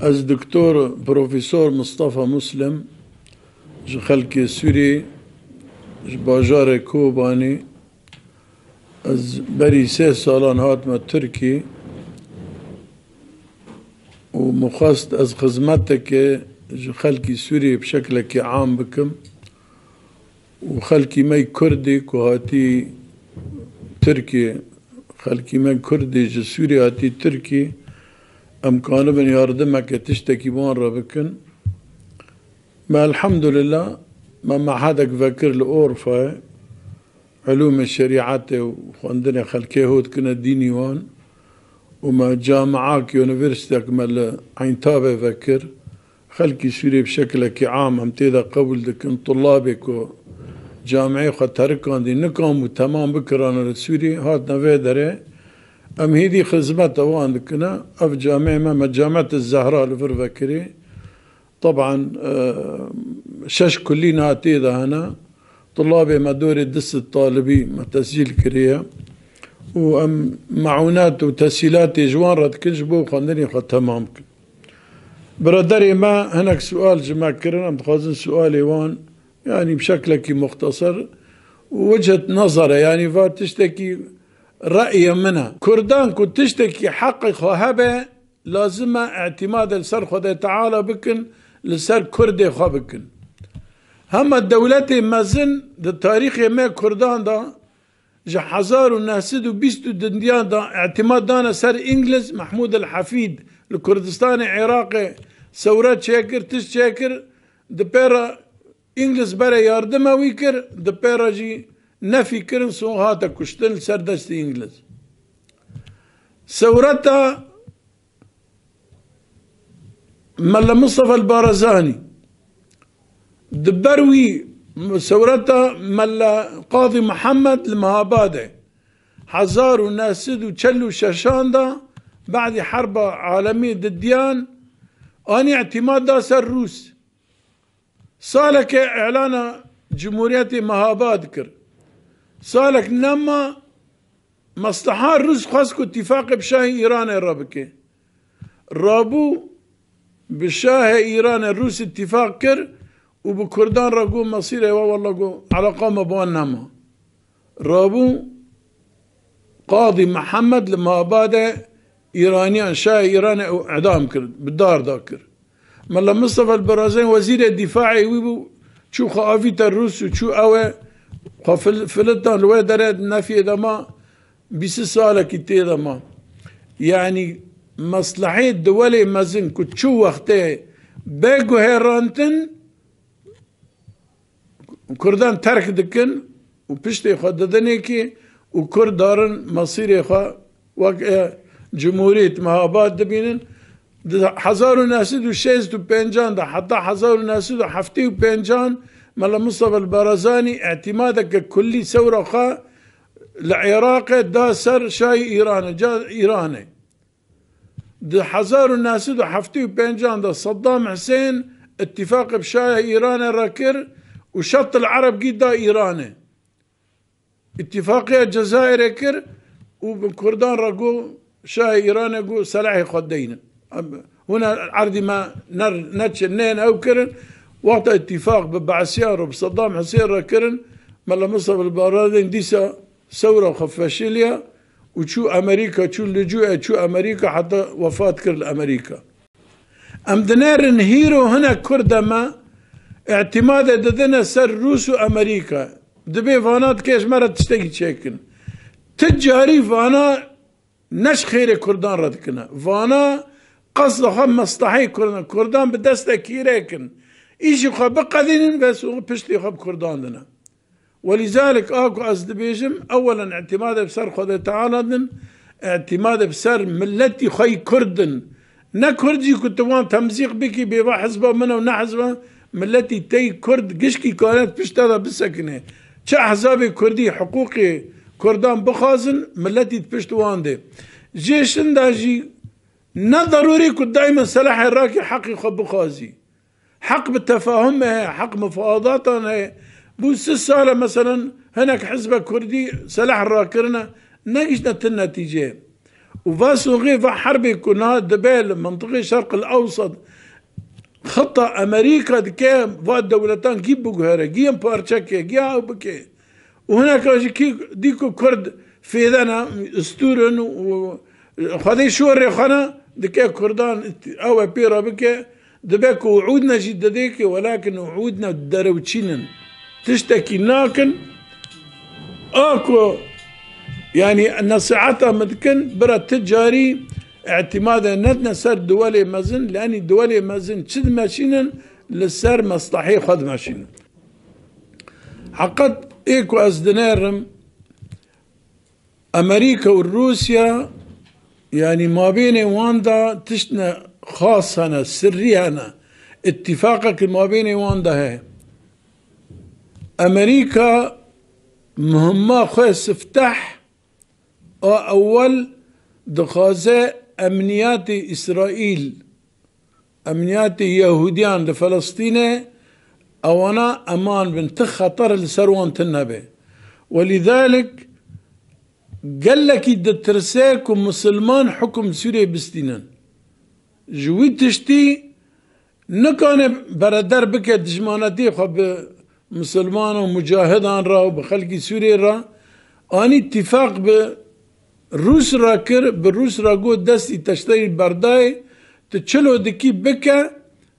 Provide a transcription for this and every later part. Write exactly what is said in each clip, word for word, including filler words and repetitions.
Ez Doktor Profesor Mustafa Muslim, ji xelkê Sûrî, ji bajarê Kobanî. Ez berî sê salan hatime Tirkî û min xwest ez xizmeteke ji xelkî Sûriyê bi şeklekî am bikim û xelkî me Kurdî ku hatî Tirkiyê, xelkî me Kurdî ji Sûriyê hatî Tirkî, em kanibin yardimeke tiştekî bi wan re bikin. Me elhamdulillah, me mehedek vekir li Orfayê, ulûmê şerîetê û xwendinê xelkê hot kine dînî wan û me camiak, unîversîtek me li Eyntabê vekir. Xelkî Sûriyê bi şekilekî am em tê de qebûl dikin. Tulabê ku camiyê xwe terikandî, nikam bû temam bikirane li Sûriyê, hatine vê derê. Em hêdî xizmeta wan dikine. Ev camiyê me, me Camiyet Zehra li vir vekirî. Teban, e, şeş kulî niha tê de hene. Tulabê me dorê du sed talibî me tescîl kiriye. Û em meûnet û tesîlatê ji wan re dikin, ji bo xwendinê xwe temam bikin. Biraderê me hinek sual ji me kirin, em dixwazin sualê wan, yanî bi şeklekî muxteser û wichet nezere, yanî va tiştekî reyê min e. Kurdan ku tiştekî heqê xwe hebe, lazim e îtîmadê li ser Xwedê Teala bikin, li ser Kurdê xwe bikin. Hema dewletê mezin di tarîxê me Kurdan de ji hezar û neh sed û bîst û dindiyan de îtîmad dane ser Îngiliz. Mehmûd el Hefîd li Kurdistanê Iraqê sewret çêkir, tişt çêkir, di pê re Îngiliz bere yardime wî kir, di pê re jî nefî kirin, so hate kuştin li ser destê Îngiliz. Sewreta Mela Mistefa el Barazanî, di ber wî sewreta Mela Qazî Mihemed li Mehabadê, hezar û neh sed û çel û şeşan de, badî herba alemî didiyan, anî îtîmad da ser Rûs. Saleke îlana Cumhuriyetê Mehabad kir. Salek nema, mesleha Rûs xwest ku tîfaqê bi şahê Îranê re bike. Rabû bi şahê Îranê Rûs îtîfaq kir û bi Kurdan re got, mesîrê we, wela got, eleqa me bi wan nema. Rabû Qazî Mihemed li Mehabadê Îraniyan, şahê Îranê ew îdam kir, bi dar da kir. Mela Mistefa el Barazanî wezîrê dîfaê wî bû, çû xwe avîte Rûs û çû ew e xwe fil-, filitan li wê derê nefiyê de ma, bîst salekî tê de ma. Yanî meslehê diwelê mezin ku çi wextê bê guhêrantin, Kurdan terk dikin û piştê xwe didin êkê û Kurd darin mesîrê xwe wek, e, cumhuriyet Mehabad dibînin. Di hezar û neh sed û şêst û pêncan de heta hezar û neh sed û heftê û pêncan Mela Mistefa el Barazanî îtîmadeke kullî sewra xwe li Iraqê da ser şahê Îranê, ca Îranê. Di hezar û neh sed û heftê û pêncan de Saddam Husên îtîfaqê bi şahê Îranê re kir û Şat el Ereb gî da Îranê. Îtîfaqiya Cezayirê kir û bi Kurdan re got, şahê Îranê got, selehê xwe deynin. Em, hûn erdî me ner-, neçin, nên ew kirin. Wexta îtîfaq bi Beesiyan re, bi Saddam Husên re kirin, Mela Mistefa el Barazanî dîsa sewra xwe feşiliya û çû Amerîka, çû licûê, çû Amerîka, heta wefat kir li Amerîka. Em dinêrin hîro hinek Kurda me îtîmadê didine ser Rûs û Amerîka. Dibê vana dikê ji me re tiştekî çêkin. Ti carî vana ne ji xêrê Kurdan re dikine. Vana qesda xwe, mesleheyê Kurdan, Kurdan bi destekî rêkin. Îşî xwe biqedînin ve so-, piştî xwe bi Kurdan dine. Welîzalik a ku ez dibêjim, ewelen îtîmadê bi ser Xwedê Teala din, îtîmadê bi ser miletî xwe yî Kurd din. Ne Kurd jî ku tu wan temzîq bikî, bê va hizba min e û ne hizba, miletî te yî Kurd gişkî kare di pişta de bisekine. Çi ehzabê Kurdî hiqûqê Kurdan bixwazin, miletî di pişt wan de. Jê şinda jî ne derûrî ku daîmen selehê rakî heqî xwe bixwazî. Heq bi tefahumê heye, heq mufadatan heye. Bû sî sal e, meselen, hinek hizbe Kurdî seleh rakirine, negihiştine ti netîceyê. Û va soxê va herbê ku na dibe li mintiqê Şerq el Ewsat, xita Amerîka dike va dewletan gî biguhere, gî em parçe ke, gî ew bike. Û hineka jî kî dî ku Kurd fêde ne, stûr in û Xwedê şorê xwe ne dike Kurdan ew e pê re bike, dibe ku wûdne jî didê ke, welakin wûdne derewçîn in. Tiştekî nakin, a ku, yanî, nesiheta min dikin, bira ti carî îtîmadê nedine ser duwelê mezin, lenî duwelê mezin çi dimeşînin, li ser meslehê xwe dimeşînin. Heqet ê ku ez dinêrim, Amerîka û Rûsya, yanî mabênê wan de tiştine xas hene, sirrî hene. Îtîfaqek li mabênê wan de heye. Amerîka muhimma xwe sifteh a ewel dixwaze emniyatê Îsraîl, emniyatê Yehûdiyan li Felestînê, ewana eman bin, ti xeter li ser wan tune be. Welîdalik gelekî ditirse ku misilman hukum Sûriyê bistînin. Ji wî tiştî nikane bereder bike dijmanetiyê xwe bi misilman û mucahidan re û bi xelkî Sûriyê re. Anî tîfaq bi Rûs re kir, bi Rûs re got, destî teşterî berdayê, tu çilo dikî bike,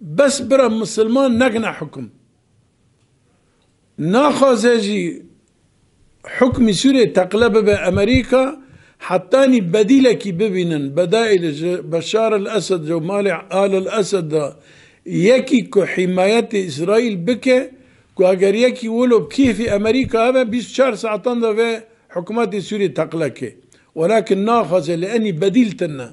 bes bira misilman negine hukum. Naxwaze jî hukmî Sûriyê teqle bibe Amerîka, hetanî bedîlekî bibînin. Bedaîl ji Beşar el Esed, ji malê Al el Esed de yekî ku hîmayetê Îsraîl bike, ku eger yekî wilo bi kêfî Amerîka hebe, bîst û çar saetan de vê hikûmetê Sûriyê teqle ke. Welakin naxwaze, li enî bedîl tune.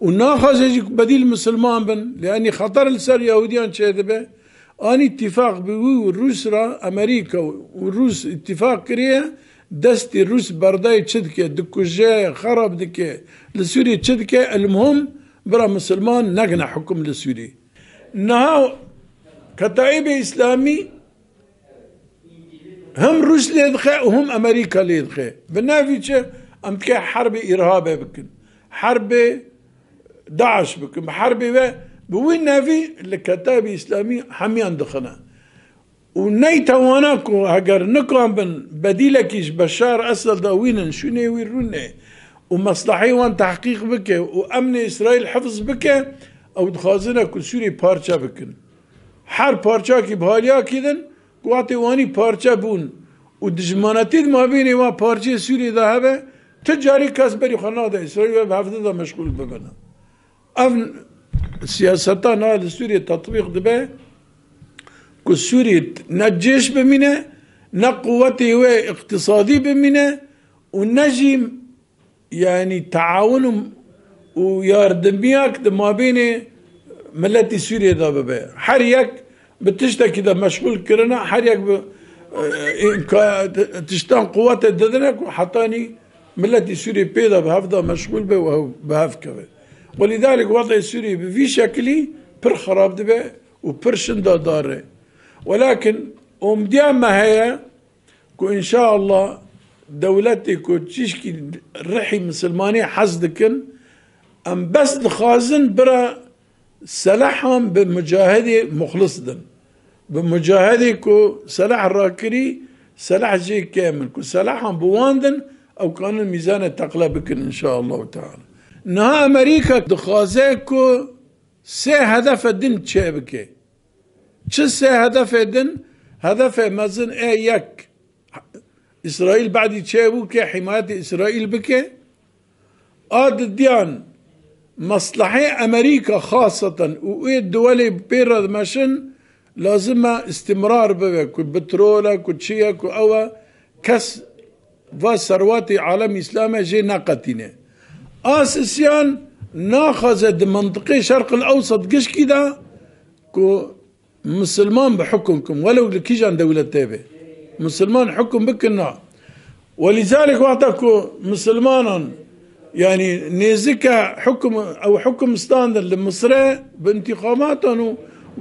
Û naxwaze jî ku bedîl misilman bin, li enî xeter li ser Yahûdiyan çêdibe. Anî tîfaq bi wî û Rûs re, Amerîka û Rûs îtîfaq kiriye, destî Rûs berdayê çi dike, dikuje, xerab dike, li Sûriyê çi dike, elmuhim bira misilman negine hukum li Sûriyê. Niha Ketaîbê Îslamî hem Rûs lê dixe û hem Amerîka lê dixe. Bi navî çi? Em dike herbê îrhabê bikin. Herbê DAIŞ bikin. Bi herbê ve, bi wî navî li Ketabî Îslamî hemiyan dixine. Û neytewana ku heger nikan bin bedîlekî ji Beşar Esed de wînin, şûnê wî rûnê û mesleheyê wan tehqîq bike û emnê Îsraîl hifz bike, ew dixwazine ku Sûriyê parçe bikin. Her parçakî bi haliyakî din, ku wextê wanî parçe bûn û dijmanetî di mabênê wan parçeyê Sûriyê de hebe, ti carî kes berî xwe nade Îsraîl ve bi hevdî de meşgûl bibin. Ev siyaseta niha li Sûriyê tetbîq dibe ku Sûriyê ne cêş bimîne, ne quwetê wê îqtisadî bimîne û ne jî, yanî, teawun û, û yardimiyak di mabênê miletî Sûriyê de bibe. Her yek bi tiştekî de meşgûl kirine, her yek bi, e, imka-, tiştan quwetê didine ku hetanî miletî Sûriyê pê de bi hev de meşgûl be û hev, bi hev keve. Welîdalik wezê Sûriyê bi vî şekilî pir xerab dibe û pir şinda dare. Welakin omdiya me heye ku înşaallah dewletê ku çişkî rihî misilmanî hez dikin, em bes dixwazin bira selehan bi mucahidê muxlis din. Bi mucahidê ku seleh rakirî, seleh jê kêm in. Ku selehan bi wan din, ew kanin mîzanê teqle bikin înşaallahu teala. Niha Amerîka dixwaze ku sê hedefe din çêbike. Çi sê hedefê din? Hedefê mezin ê yek, Îsraîl badî çêbû ke hîmayetê Îsraîl bike. A didiyan, meslehê Amerîka xaseten û ê duwelê pê re dimeşin, lazim e îstimrar bibe, ku petrol e, ku çi ye, ku ew e, kes va serwetê alem Îslam e jê neqetîne. A sisiyan naxwaze di mintiqê Şerq el Ewsat gişkî de ku misilman bi hukum kim, welew li kîjan dewletê be. Misilman hukum bikin na. Welîzalik wexta ku misilmanan, yanî nêzike hukum, ew hukum standin li Misrê bi întîxamatan û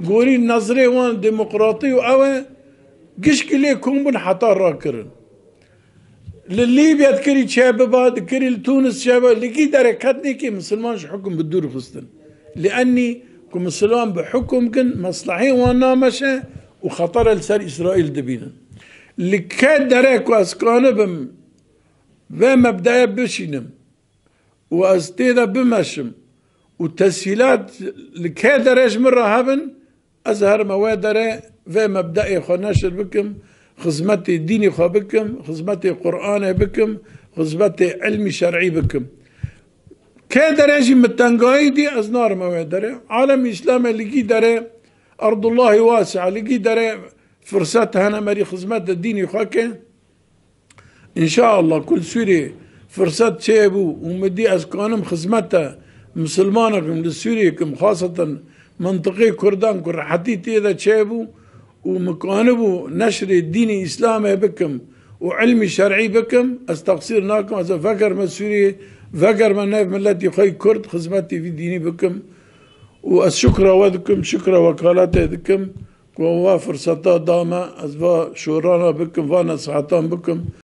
gorî nezrê wan demokratî û ew e, gişkî lê kom bûn heta rakirin. Li Lîbya dikirî çêbiba, dikirî li Tûnis çêbiba, li kî derê ketnî kî misilman ji hukum bi dûr xistin. Li enî ku misilman bi hukum kin, meslehê wan nameşe û xetera li ser Îsraîl dibînin. Li kê derê ku ez kanibim vê mebdeyê bişînim û ez tê de bimeşim û tesîlat li kê derê ji min re hebin, ez herime wê derê vê mebdeyê xwe neşir bikim, xizmetê dînê xwe bikim, xizmetê Qur'anê bikim, xizmetê ilmî şer'î bikim. Kê derê jî min tengayî dî, ez narime wê derê. Alemî Îslamê li kî derê, Erdullahî wasi'a, li kî derê firset hene merî xizmete dînî xwe ke. Înşaallah ku li Sûriyê firset çêbû û min dî ez kanim xizmete misilmanek im, li Sûriyê kim, xaseten mintiqê Kurdan ku rehetî tê de çêbû û min kanibû neşrê dînê Îslamê bikim û ilmî şer'î bikim, ez teqsîr nakim, ez ê vegerime Sûriyê, vegerime nev miletî xwe yî Kurd, xizmetê vî dînî bikim û ez şukra we dikim, şukra wekaletê dikim ku va firseta da me, ez va şorana bikim, va nesihatan bikim.